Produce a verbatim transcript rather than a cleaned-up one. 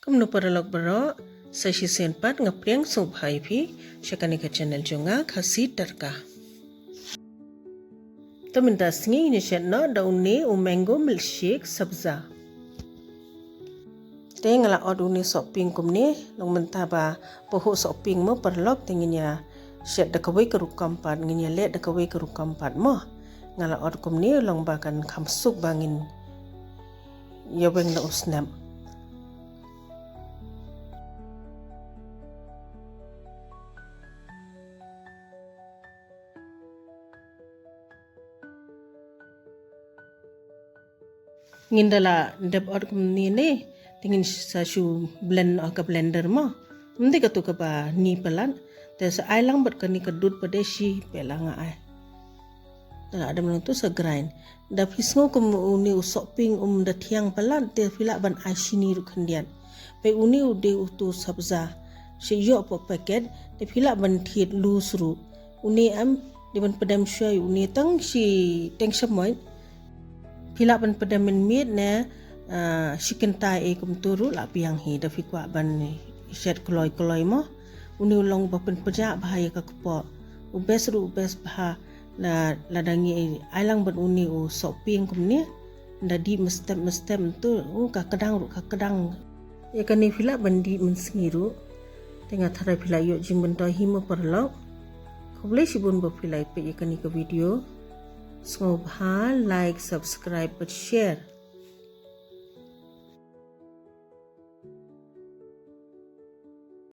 Kumno paralok baroh, sa shisien pat nga pdiang sngewbha ïa phi sha kane ka channel jong nga, Khasi Tadka. Te mynta sngi ngin ïa shet noh da une u mango milkshake sabza. Te nga la ot une u sohpieng kumne, long mynta ba pahuh sohpieng mo paralok, te ngin ïa shet da kawei ka rukom pat, ngin ïa leh da kawei ka rukom pat mo. Nga la ot kumne long ba kan kham suk ba ngin ïa weng da u snep. Ngin da la dep ot kumne ne, te ngin sa shu blend noh ha ka blender mo. Ym dei katto kaba ni palat, te sa ai lang bad kane ka dud pat de shi pela nga ai. Da la dep nangtu sa grind. Da phi sngew kum une u sohpieng um da thiang palat, te phi lah ban ai shini ruh khyndiat. Peit une u dei utu sabza. Shi ïoh pa packet, te phi lah ban thied loose ruh. Une em, dei ban pdem shuwa ïa une tang shi teng shamoit. Phi lah ban pdem mynmiet ne, ah, shi kynta ei kumtu ruh lah biang hi, da phi kwah ban shet kloi kloi mo. Une u long ba pynpjah bha ïa ka kpoh. U best ruh u best bha. La, lada ngi ai lang bad une u sohpieng kumne, da dih mynstep mynstep tu, u ka kdang ruh ka kdang. Ïa kane phi lah ban dih mynsngi ruh. Te nga tharai phi lah ïoh jingmyntoi hi mo paralok. Khublei shibun ba phi lah peit ïa kane ka video. Sngewbha like, subscribe bad share.